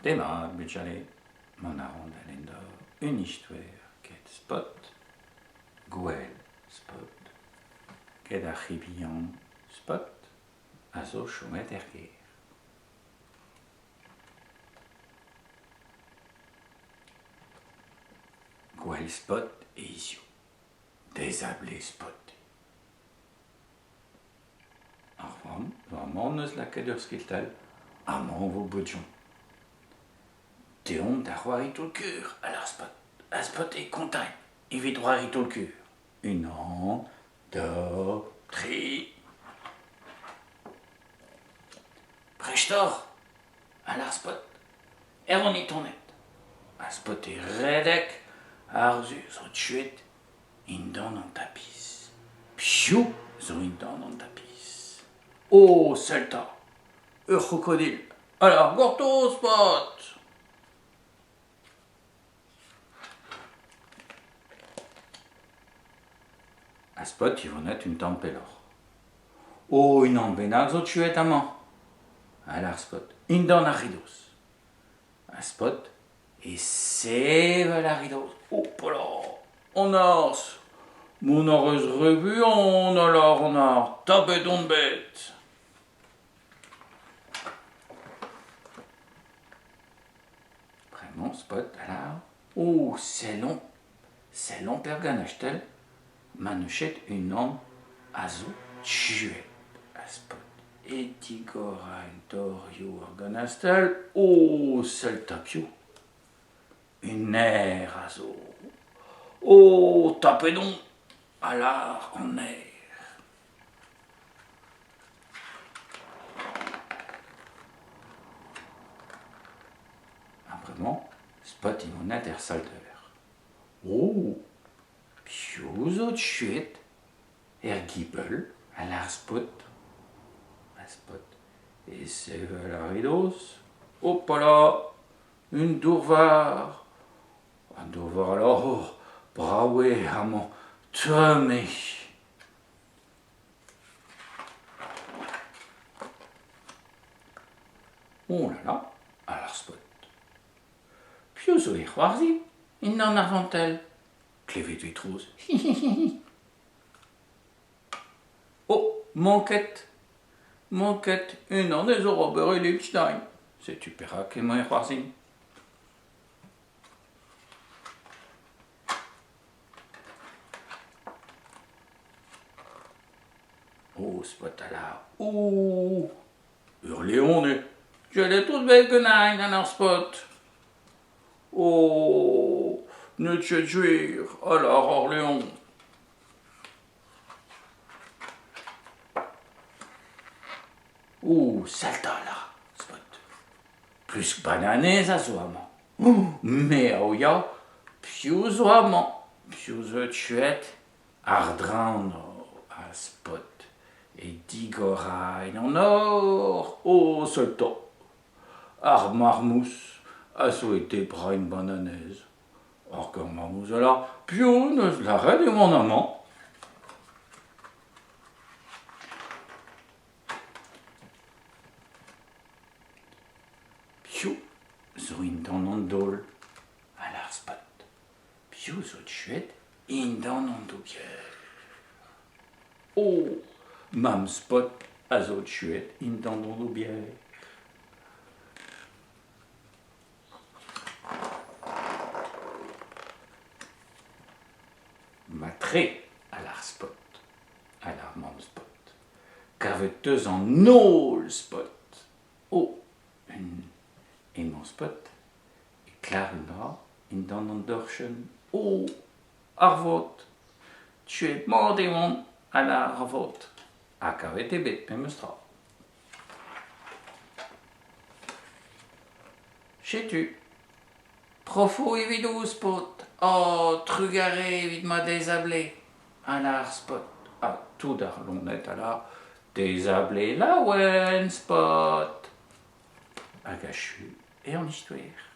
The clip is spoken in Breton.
Demat, bugale. Mont a ran da lenn deoc'h un istoer get Spot, Gouel Spot, get ar c'hi bihan Spot, a zo chomet er gêr. Gouel Spot hiziv. Deiz-ha-bloaz Spot. Ar vamm zo amañ 'neus lakaet ur skiltell. Amañ e vo boued-Jean. Deomp da c'hoari taol-kur, a lâr Spot. Ha Spot eo kontaet evit c'hoari taol-kur. Unan, daou, tri. Prest oc'h, a lâr Spot. Emaon é tonet. Ha Spot é redek àr-zu zo tuet indan an tapis. Piv zo indan an tapis? Oh, sell 'ta ! Ur c'hrokodil. Alors, gortoz, paotr ! Ha Spot e vonet un tamm pelloc'h. Oh, unan bennak zo tuet amañ, a lâr Spot, indan ar ridoz. Ha Spot e sevel ar ridoz. Hopala, an arzh ! Mont a rez re buan a lâr an arzh, tapet on bet. Bremañ Spot a lâr Oh, sellomp, sellomp er ganastell ma n'eus ket unan a zo tuet a Spot. E tigorañ dorioù ar ganastell, oh, sell 'ta piv ! Un naer a zo. Oh, tapet on, a lâr an naer. Ha bremañ, Spot emañ er sal-deur. Oh, piv zo tuet er gibell, a lâr Spot. Ha Spot e sevel ar ridoz. Hopala, un dourvarr. An dourvarr alors, oh, brav eo amañ, tomm eo. Oh là là, a lâr Spot. Piv zo é c'hoarzhin indan ar vantell? Klevet 'vez trouz. Hi-hi-hi-hi. Oh, manket, manket unan eus oc'h ober e Liechtenstein. Setu perak emañ é c'hoarzhin. Oh, Spot a lâr, oh, ur leon eo. Gellet out bet ganin gant ar Spot. Oh, n'eo ket gwir, a lâr ar leon. Oh, sell 'ta, lâr Spot. Plusk bananez a zo amañ. Oh, me a ouia piv zo amañ, piv zo tuet àr-dreñv ar Spot e digorañ an nor. Oh, sell 'ta, ar marmouz a zo é tebriñ bananez. Ar marmouz a lâr piv 'neus lâret e oan amañ. Piv zo indan an daol? A lâr Spot. Piv zo tuet indan an douger? Oh, mamm Spot a zo tuet indan an douger. Matre, a lâr Spot, a lâr mamm Spot. Kavet 'teus an holl Spot. Oh, emañ Spot e klar un dra indan an dorchenn. Oh, ar vaot ! Tuet mat e oan, a lâr ar vaot. Ha kavet eo bet memes tra. Setu, profoù evit ouzh Spot. Oh, trugarez evit ma deiz-ha-bloaz, a lâr Spot. Ha tout ar loened a lâr deiz-ha-bloaz laouen, Spot. Hag achu eo an istoer.